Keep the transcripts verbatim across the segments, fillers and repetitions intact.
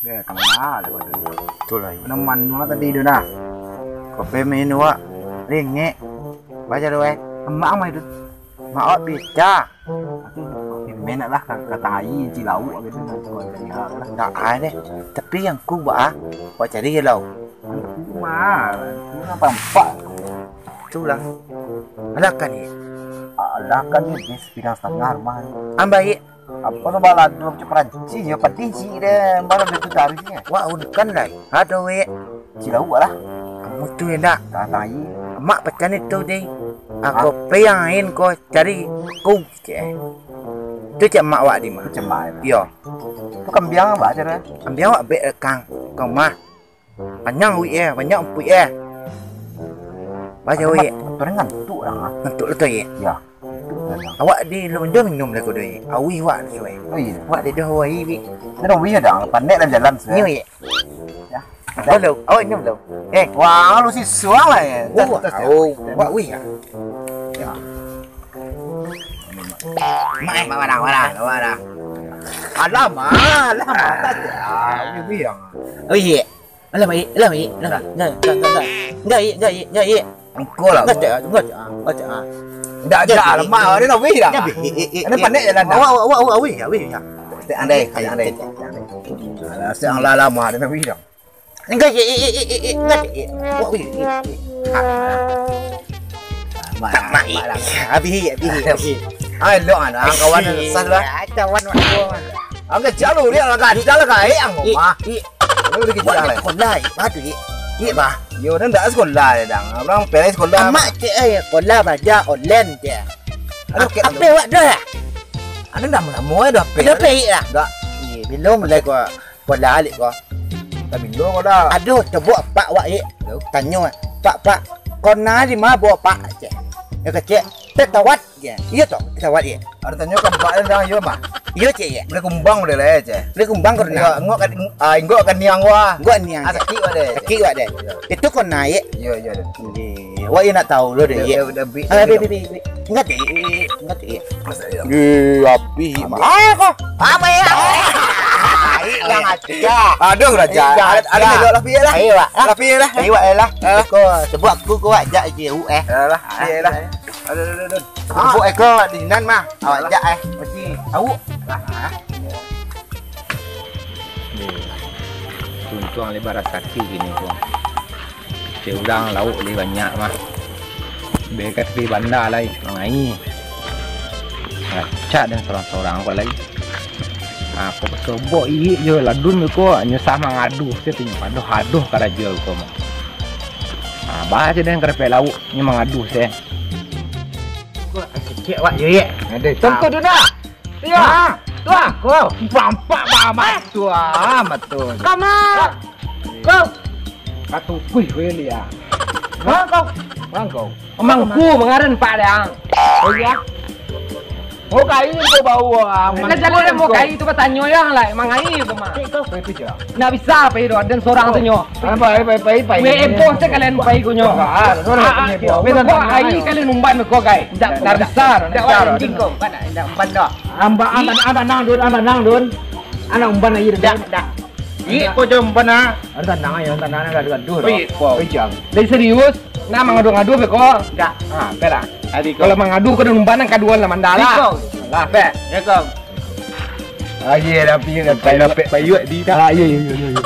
Eh, ka ma lah kau tu? Tu lah. Nan manuang tadi tu nah. Kopi minum wak. Ringek. Baca tu, eh. Amak amai tu. Mak awak pecah. Aku main nak lah ka, ka tangai cilawak gitu. Nak ai deh. Tapi yang ku ba, ah, awak cari je lah. Aku mah, aku nak tampak. Itulah. Alah kan ni. Alah kan ni, bis bidang setengah rumah. Ambai. Apa tu bala tu macam Perancis je, pedih cik deh. Baru dia tu tarik ni. Wah, unkan lah. Aduh, wek. Cilawak lah. Kamu tu enak. Tangai. Mak pecah ni tu deh. Aku payang ain ko cari ku cek. Tu cek mak wak di mah. Cek mak. Yo. Tu kambiang apa aja deh? Kambiang wak bek rekang. Kau mah. Panjang wik eh, banyak umpuik eh. Baca wik. Motor ni ngantuk dah. Ngantuk lah tu, ye. Ya. Awak di lu jo minum lah kau doi. Awih wak ni wai. Oh iya. Wak di dah awih wik. Dah awih dah, pandai dalam jalan. Ni wik. Ya. Halo, awak minum tu. Eh, wah, lu si suang lah ya. Oh, wak wih ya. Ya. Mak, eh, mak mana, mana, mana. Alamak, alamak. Awih ya. Oh iya. Alah, baik. Alah, baik. Alah, baik. Enggak, enggak, enggak, enggak. Enggak, iya, enggak, iya, enggak, iya. Engkau lah. Enggak, cak, enggak, cak, enggak, cak. Enggak, enggak, lemah. Ada nak wih dah. Ada panik jalan dah. Awak, awak, awak, awak, wih, wih, ya. Andai, andai. Alah, siang lah lama ada nak wih dah. Enggak, iya, iya, iya, iya, iya, enggak, iya. Awak wih, iya, iya. Mak, mak, iya. Habis, habis, habis. Ai, lo ana kawan sah lah. Kawan wak. Ang kecil lu, dia lah kacau lah, kayak ang mah. Lu udah kecil lah. Sekolah, eh, batu, eh. Iya, bah. Yo, dah ndak sekolah ya, dang. Orang pelai sekolah. Amak cek, eh, sekolah belajar online cek. Aduh, kayak apa awak dah? Ada nama-nama ya dah pelai. Dah pelai lah. Enggak. Iya, belum mulai gua sekolah alik gua. Dah belum kau dah. Aduh, coba pak awak, eh. Tanyo, pak, pak. Kau nah di mana bawa pak cek? Ya kecek. Tetawat. Iya, iya toh, pesawat iya. Ada tanyo ka bak dan dang iyo mah. Iyo cek iya. Boleh kumbang boleh lah cek. Boleh kumbang kau nak. Enggak kan, ah, enggak kan niang wah. Enggak niang. Ah, sakik wak deh. Sakik wak deh. Itu kau naik. Iya, iya deh. Wak iya nak tahu lo deh. Iya, iya. Ah, bi, bi, bi, bi. Enggak deh. Enggak deh. Di api mah. Ah, kau. Apa ya? Yang ada. Aduh raja. Ada melok lah piye lah. Ayo wak. Lah piye lah. Ayo wak lah. Kau sebab aku kau wak jak je u eh. Alah, piye lah. Aduh, aduh, aduh. Bubuk eko di nan mah. Awak jak eh. Mesti tahu. Lah. Tuntuang lebar rasaki gini ko. Cek urang lauk leh banyak mah. Beka tapi banda lai mangai. Racak dan sorang-sorang ko lai. Ako sobok iik jo ladun ko nyusah mangadu se tu nyo padoh adoh karajo ko mah. Ah, bah je den karepek lauk nyo mangadu se. Kecek wak yo ye. Ada contoh tu nak. Iya. Tuah ko. Bampak bamak tuah betul. Kama. Kau. Katupuih ko ye lia. Mangkau. Mangkau. Mangku mangaran pak dang. Oh iya. Mau kai tu bau ah. Kan jalan mau kai tu batanyo yang lah mangai tu mah. Kau itu je. Ndak bisa pai doh, den sorang tu nyo. Pai, pai, pai, pai. Weh, eboh se kalian pai ko nyo. Ah, sorang. Ah, ah, pai, pai, pai. Kalian umban ko gai. Ndak, ndak bisa, ndak bisa. Ndak, ndak, ndak, ndak, ndak umban doh. Amba, amba, amba nang dun, amba nang dun. Anak umban aja dun. Ndak, ndak. Iko jo umban ah. Ada tanang aja, tanang ada gaduh. Oi, ko. Oi, jang. Dari serius. Nah, mangadu-ngadu beko. Ndak. Ha, pe lah. Adi ko. Kalau mangadu ko dan umbanan kaduan lah mandala. Iko. Lah, pe. Ya, ko. Ah, iya, dah, iya, dah. Payuak, payuak di dah. Ah, iya, iya, iya, iya, iya.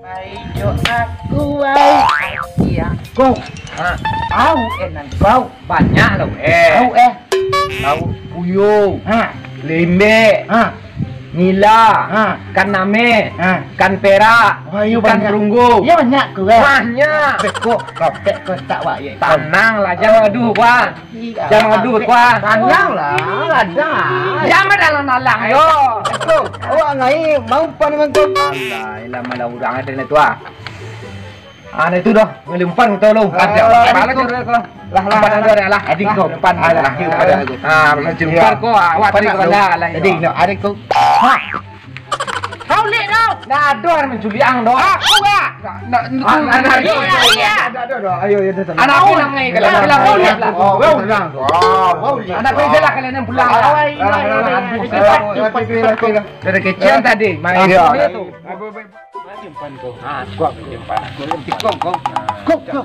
Pai jo aku, ai. Iya. Ko. Ha. Au, eh, nan bau. Banyak lo, eh. Au, eh. Bau. Uyo. Ha. Lembek. Ha. Nila, ha, kan name, ha, kan perak, wah, iyo ikan banyak. Perunggu. Iyo banyak tu, eh. Banyak. Beko, kapek ko tak wak, ye. Tanang lah, jangan gaduh, wah. Jangan gaduh, wah. Tanang lah, ada. Jangan dalam-dalam, yo. Beko, awak ngai, mau pan memang tu. Alah, ilah malah urang ada ni tu, ah. Ah, nah itu dah, ngelimpan kita lu. Ah, ada, ada, ada, ada. Lah, lah, lah, lah. Adik kau, pan, lah, lah, lah, lah. Ah, macam ya. Pan kau, ah, awak pan tadi kau lah, lah, jadi, ya. Nak, adik kau. Ha. Kau lek dah. Nah, ado urang manculik ang doh. Aku, Kak. Nah, nah, nah, nah, iya, iya. Ado, ado, ado. Ayo, ayo, ado. Anak aku nang ngai, kalau, kalau kau lihat lah. Oh, kau lihat. Oh, kau lihat. Anak kau lah, kalian yang pulang. Ah, iya, iya, iya. Dari kecil tadi main. Iya. Itu. Simpan kau. Ah, kau simpan. Aku simpan. Kau, kau. Kau, kau.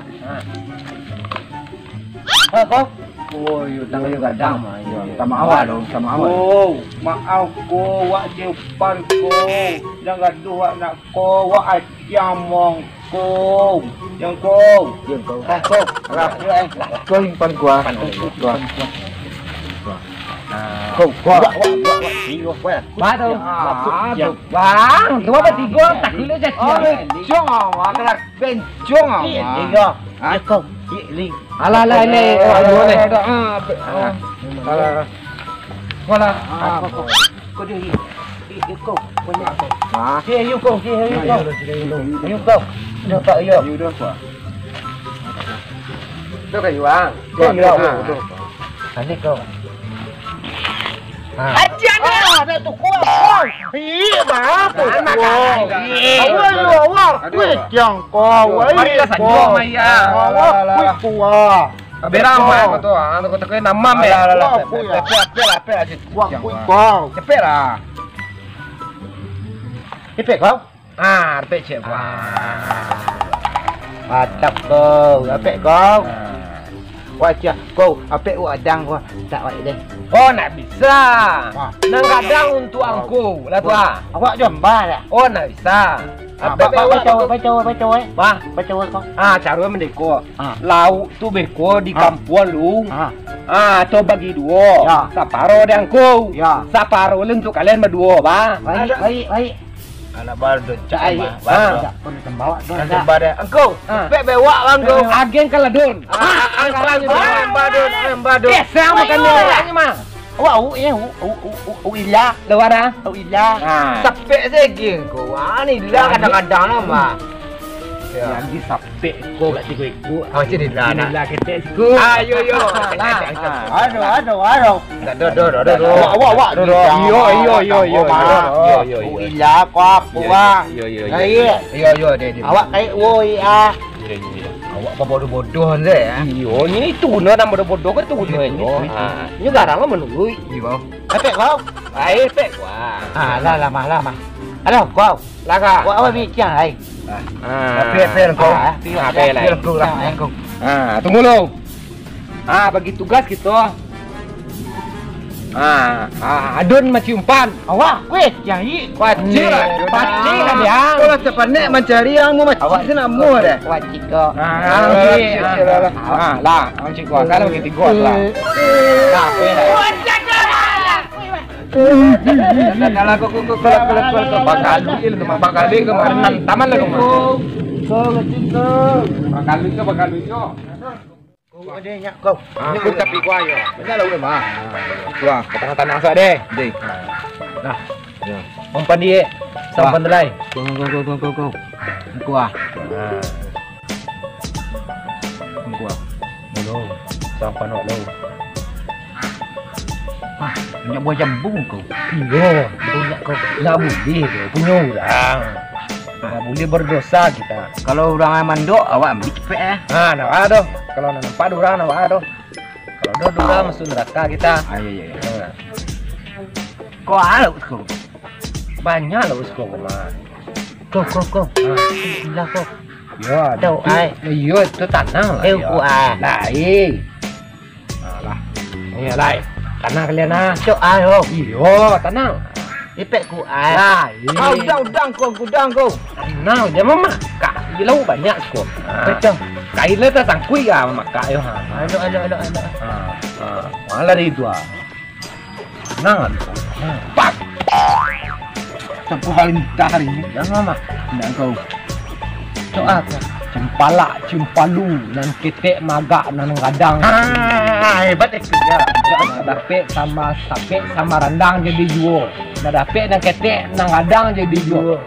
Ah, kau. Oh, iyo, tangan iyo gadang. Iyo, iyo. Sama awak dong, sama awak. Oh, maaf ko, wak simpan ko. Jan gaduah wak nak ko, wak aciah mong ko. Jan ko. Jan ko. Ah, ko. Alah. Iyo, eh. Ko simpan ko, ah. Simpan ko. Ko. Ah. Ko, ko. Wak, wak, wak, wak. Iyo, wak. Ba tu. Ah, tu. Bang, tu apa tigo? Tak kena jadi. Oh, bencong awak. Bencong awak. Iyo. Hah? Iyo, ko. Iyo, Ling. Alah, alah, ini. Aduh, boleh. Aduh, ah, ah. Alah. Wala. Ah, kau, kau. Kau dia, eh. Eh, eh, kau. Banyak kau. Ah. Sini, ayo kau, sini, ayo kau. Ayo kau. Dah tak, ayo. Ayo dah, Pak. Dah kayu, Bang. Kayu, ah. Tadi kau. Ah. Acian dia. Ah, ada tu kuah. Ih, bah, tu kuah. Awak, awak. Weh, tiang kau. Weh, kau. Mari lah sanjung, Maya. Awak, weh, kuah. Berang, Mak, kau tu. Ah, kau tu kena namam, eh. Alah, alah, alah. Kuah, kuah, kuah. Cepet lah. Cepet kau. Ah, cepet, cepet. Ah. Mantap kau, cepet kau. Ah. Wajah kau, apek wak adang kau. Tak baik deh. Oh, nak bisa. Ah. Nang gadang untuk angku, lah tu, ah. Awak jombah lah. Oh, nak bisa. Ah, apek ba-, ba-, awak baca, tu. Baca, baca, eh. Bah. Baca, kau. Ah, caro mendeko. Ah. Lauk tu beko di kampuang lu. Ah. Ah, tu bagi duo. Ya. Saparo di angku. Ya. Saparo lu untuk kalian baduo, bah. Baik, baik, baik. Anak baru tu, cak ai, bah, baru tu. Cak pun sembawak tu, Kan cak. Sembah deh. Angku, Ah. pek bewak bang, angku. Agen kaladun. Ah, angku, angku, angku, angku, angku. Eh, siang makan ni, Ayo. Ni mah. Awak, awak, ya, awak, awak, awak, awak ila. Luar dah. Awak ila. Ah. Sapek segi angku. Wah, ni ila kadang-kadang lah, mah. Ya. Lagi sapek ko kat tigo ikut. Oh, cik ila, nak. Ila ketek siku. Ayo, yo. Lah. Ah. Aduh, aduh, aduh. Dah, dah, dah, dah, dah. Awak, awak, awak. Dah, dah. Iyo, iyo, iyo, iyo, iyo. Iyo, iyo, iyo. Ila ko apo, Iyo, Bang? Iyo, iyo, iyo. Nah, iyo. Iyo, iyo, deh, deh. Awak kayak, woi, ah. Iyo, iyo, iyo. Awak babodoh-bodoh je, ya. Iyo, ini itu guna nang bodoh-bodoh kan itu guna Iyo, ini. Iyo. Ah. Ini garang lah menului. Iyo. Epek kau. Ai, epek kau. Ah, lah, lah, mah, lah, mah. Aduh, kau. Lah, kau. Awak, awak mikir, ai. Ah. Tapi epek kau. Ah, epek, Ah, epek lah. Epek kau lah, epek kau. Ah, tunggu lu. Ah, bagi tugas kito. Ah, ah, adun mancium pan. Awak, weh, jahit. Pacik, Iya, pacik lah dia. Kau lah sepanek mancari yang mau macik Awak, senamo deh. Awak cik kok. Ah, Awak okey. cik Ah, lah. ah, lah, mancium kau. Kalau bagi tiga lah. Lah, okey lah. Dah, dah, dah, kau, kau, kau, kau, kau, kau, kau. Bakal duit lu, bakal duit kemarin taman lah kau. Kau, kau, kau. Bakal duit kau, bakal duit kau. Kau ada nyak kau. Ah, aku tapi gua ayo. Macam lah udah mah. Gua. Kau tanah-tanah asa deh. Deh. Nah. Ya. Umpan dia. Sampan delai. Kau, kau, kau, kau, kau, kau. Gua. Nah. Gua. Dulu. Sampan awak dulu. Ah, banyak buah jambu kau. Iya, banyak kau. Nggak boleh kau. Punya orang. Nah, boleh berdosa kita. Kalau urang mandok, awak ambil cepek, eh. Ha, nak awak tu. Kalau nak nampak urang, nak awak tu. Kalau dah urang masuk neraka kita. Ah, iya, iya, iya. Ha. Kau alat usko. Banyak lah usko kau mah. Kau, kau, kau. Ha. Gila kau. Ya, Tahu, nanti, ai. Ya, itu tanang lah, Eh, ya. Ku, ai. Lah, eh. Alah. Iyo, lai. Tanang kalian, ah. Cok, ah, yo. Iyo, tanang. Ipek ku, ah. Lai. Ah, udang, udang ko, udang ko. Tanang, jan mamakak. Di lauak banyak ko. Ah. Betul. Kain lah tasangkuik, ah, mamakak, yo, ha. Aduh, aduh, aduh, aduh. Ah, ah. Malah dari itu, ah. Nah, pak. Sampai hari ni, dah hari ni. Jangan, Mak. Nak kau. Cok ah. Cempalak, cempalu, nan ketek magak, nan gadang. Ah, hebat eh kerja. Nak dapek sama sapek sama randang jadi duo. Nak dapek nan ketek, nan gadang jadi duo.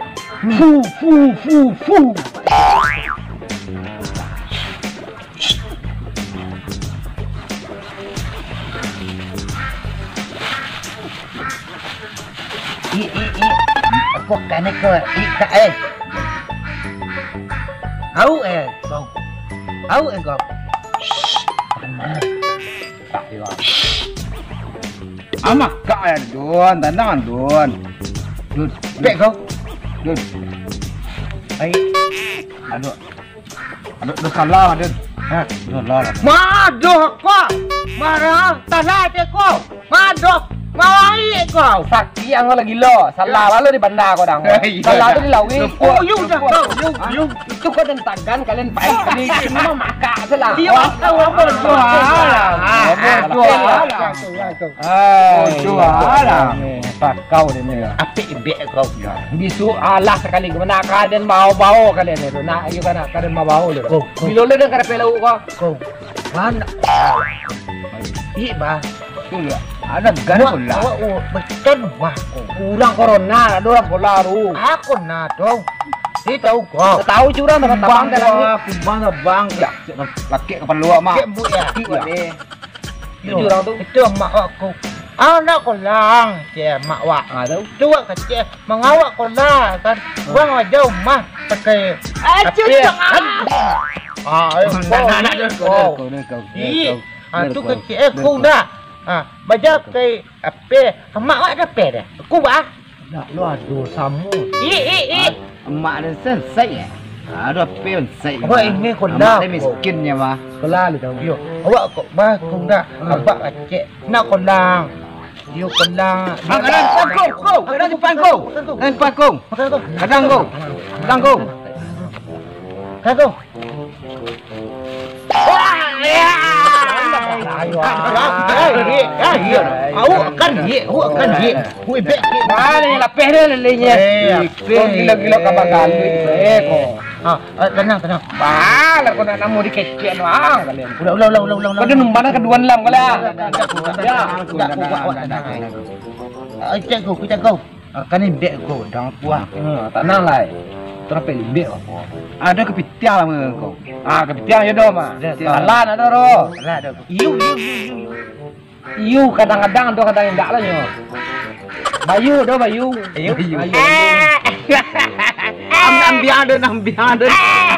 Fu, fu, fu, fu. Ih, ih, ih. Bukan ko, ikak eh. Au eh, kau. Au eh, kau. Shh, tenang. Tak, yo. Amah, kak eh, Dun. Tenang, Dun. Dun, bek kau. Dun. Ai. Aduh. Aduh, aduh, salah, Dun. Ha, salah lah. Madoh ko. Marah, salah je ko. Madoh, mawai ko. Sakik ang lagi lo. Salah lalu di banda ko dang. Iya, salah tu di lawi. Oh, yu dah kau. Yu, yu. Itu ko dan tagan kalian baik. Ini mah makak je lah. Iya, tahu apa tu? Bodoh alah. Ai, bodoh alah. Pakau dia ni. Apik ibek kau. Bisu alah sakali ko. Nak kaden bawa-bawa kalian tu. Nak ayo kan kaden bawa-bawa tu. Kau, kau. Bilo le dah kada pelau kau. Kau. Mana? Ih, bah. Betul ya. Ada gan pula. Awak, awak, oh, betul, bah. Kurang corona, ada orang bola tu. Aku nah tu. Dia tahu kau. Tahu curang dah tabang dah langit. Kubang dah bang. Ya, lakik kepala awak, Mak. Kek bu ya. Lakik awak ni. Itu orang tu. Itu mak aku. Anak kolang, cek mak wak. Ah, tahu. Tu wak kecil, mangawak kolang kan. Buang aja rumah pakai. Ah, api, cucuk, kan? Ah. Ah, ayo, nak, nak, nak, kau. Kau, kau, kau, kau. Ih, kau, ah, tu kau, kecil, eh, kau, kau dah. Ah, baja kai api. Mak wak ada api dah. Aku bah. Nak lo ado samo. Ih, ih, ih. Emak den sensei, eh? Ado api sensei. Awak ingin kola. Emak den miskin nyo, mah. Kola lu tahu. Yo, awak kok bah kau ndak. Hmm. Abak acek nak kolang. Yo kolang. Ah, kadang pangkung, kau. Kadang di pangkung. Kadang di pangkung. Kadang kau. Kadang kau. Kadang kau. Ayo, ah. Au kan ye, au kan ye. Wih, bek. Mana yang lapeh dia lelenya? Eh, kau gila-gila kabar galuh, eh, kau. Ah, ah, tenang, tenang. Bah, lah kau nak namo dikecek doang kalian. Ulang, ulang, ulang, ulang, ulang. Kau dah numbang dah kaduan lam kau lah. Ya, dak kuat, dak kuat. Ah, cek kau, cek kau. Ah, kan imbek ko, dang kuah. Hmm, tanang lai. Terape imbek ko? Ado kapitiang lah ko. Ah, kapitiang yo do mah. Salah ado ro. Salah ado. Iyo, iyo, iyo, iyo. Iyo kadang-kadang ado, kadang indak lah nyo. Bayu do, bayu. Iyo, iyo. Bayu. Am-, ambiang den, ambiang den.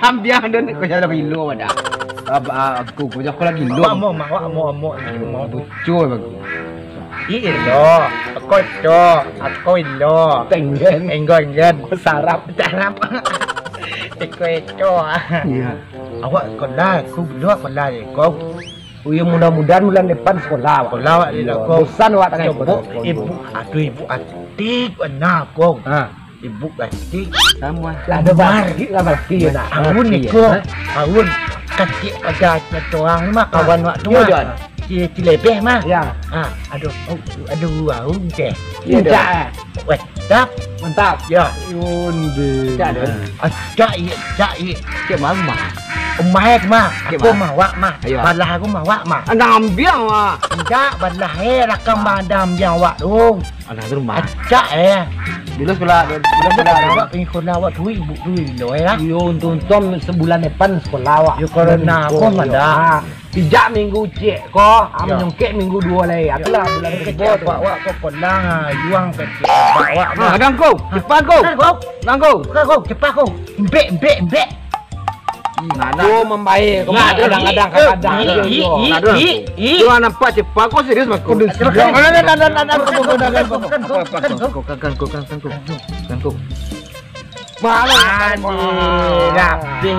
Ambiang den. Ko jalan ilo dah. Ab-, ab-, ko, ko jalan lagi ilo. Amo, amo, amo, amo. Cuy bagus. Ih, ilo, ako co, ako ilo. Tenggen. Enggo, enggen. Sarap. Sarap. Iko, iko. Iya. Awak sekolah, aku dulu sekolah, iko. Oh, iya, mudah-mudahan bulan depan sekolah, awak. Sekolah, awak. Iya, tidak, kau. Bosan awak tengah ibu, sekolah. Ibu, aduh, ibu atik, benar, kau. Ha. Ibu ganti. Sama. Lah, ada balik lah, balik, nak. Tahun ni, ko. Tahun. Kaki ada orang mah, kawan wak tu mah. Iyo, Jon. Si, si Lebeh mah. Ya. Ah, aduh, oh, aduh, wow, deh. Iyo, Jon. Weh, mantap. Mantap. Ya. Yonde. Cak, Jon. Ah, cak, iya, cak, iya. Cak, mama. Umai mah. Cak, aku mah, wak mah. Ayo. Balah aku mah, wak mah. Anak ambiang, wak. Tidak, balah, eh, rakam badan ambiang wak tu. Anak tu rumah. Acak, eh. Dulu sekolah, dulu, dulu sekolah, dulu. Awak pergi sekolah, awak duit, ibu duit dulu, eh, lah. Yo, untung-untung sebulan depan sekolah awak. Yo, corona pun ada. Ha, pijak minggu ciek ko, ha, menyongkek minggu duo lai. Apalah, bulan ketiga tu. Awak, awak ko sekolah, ha, yuang kecek. Awak, awak, ha, ganggu, cepat ko. Ganggu. Ganggu, cepat ko. Embek, embek, embek. Ko mambae, ko kadang-kadang, kadang-kadang. Ih, ih, ih, ih. Ko nampak cepat, ko serius, Mas. Ko serius. Mana? Anjir, rapih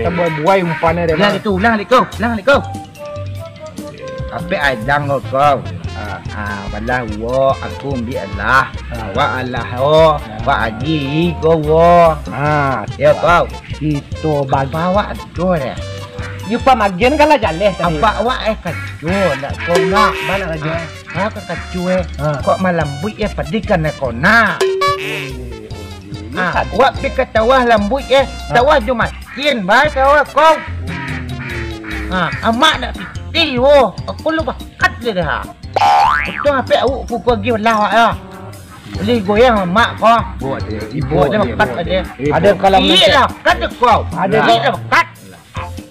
dia. Tambah buai umpannya dia. Ulang itu, ulang, Liko. Ulang, Liko. Apek ajang ko, kau. Ah, ah, balah uwo, aku ambiak alah. Ah. Awak alah, oh. Ah. Awak aji, ko, wo. Ah. Yo, kau. Kito bagi. Apa awak ado, ya? Yo, pamagian kan lah jaleh tadi. Apa awak, eh, kaco, nak kau nak, mana lagi? Ah. Ah, ka kaco, eh. Ah. Kok malambuik, eh, padikan, eh, kau nak. Ah, awak pi ka sawah lambuik, eh. Ah. Sawah jo masin, bai, sawah, kau. Ah, amak nak pitih, wo. Aku lu bakat je dah. Untung apek awak kuku agi lah, ya. Boleh goyang mak ko. Buat dia. Buat dia, buat dia, makat buat dia. Ada kalau iya lah, kan dia kau. Ada dia makat.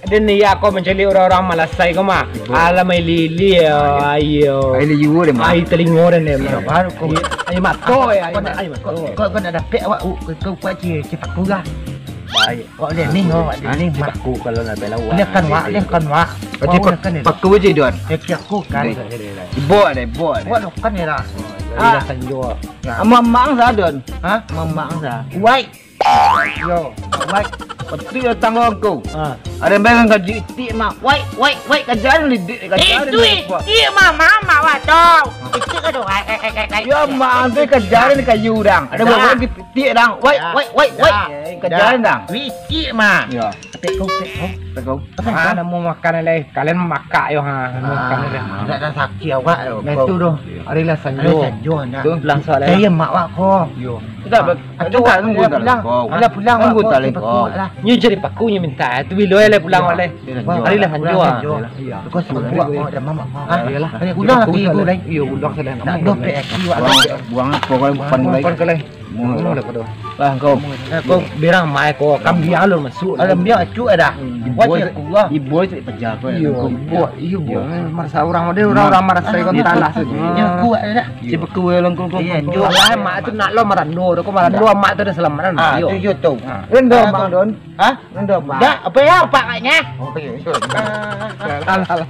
Ada ni ya, kau mencari orang-orang malasai kau mah. Alam ai lili, ayo. Ai liu dia mah. Ai telingo dan dia mah. Baru kau. Aia mato, ah, aia mato. Kok, kok nak dapek awak, u-, ke, ke, ke, ci-, cipaku lah. Baik. Awak boleh ning, awak boleh ning, mah. Cipaku kalau nak bela awak. Boleh kan, wak, boleh kan, wak. Wak, boleh kan, ya? Paku je, Don. Ya, ki aku kan. Ibo ada, ibo ada. Awak lo kan, ya, lah. Ah. Amak-amak sa, Don. Ha? Amak-amak sa. Wai. Yo, wai. Pati datang ko. Ha. Ada bayang gaji itik, mak. Wai, wai, wai, kaja lidik, kaja. Eh, tu itik, mak, mak, mak, wah, tau. Itik ka tu, wai, wai, wai, wai, wai. Yo, mak, tu kaja ni kayu dang. Ada buah-buah di itik dang. Wai, wai, wai, wai. Kaja dang. Itik, mak. Yo. Tapi kau, tapi kau. Tapi kau. Ah, nak mau makan, alai. Kalian makan yo, ha. Makan yo. Dak ada sakit awak yo. Nah, itu doh. Arilah sanjo. Arilah sanjo, nah. Tu, pulang soal. Saya mak awak ko. Yo. Dah, dah, pulang. Alah, pulang, tunggu taleko. Nyo cari paku nyo minta. Tu bilo lah pulang, alai. Arilah sanjo, ah. Kau sebut awak ko, dah mamak ko. Ah, iyalah. Pulang lagi, pulang. Iyo, pulang sudah. Nak dompet aku, awak. Buang, buang apa kau, bukan mulai. Buang, buang. Lah, kau. Eh, kau berang mai kau, kambia lo masuk. Kambia acuk dah. Buat je aku lah. Ibo cari paja kau. Iyo, ibo, iyo, ibo. Marasa urang, urang marasa kau talah tu. Yang kuat dah. Tiba kau yang kau, kau, kau. Alah, mak tu nak lo marando, kau marando, mak tu dah salah marando. Ah, tu yo tu. Rendo, Bang Don. Hah? Rendo, Bang. Dak, apa ya, Pak, kayaknya? Oh, iyo, iyo. Alah, alah.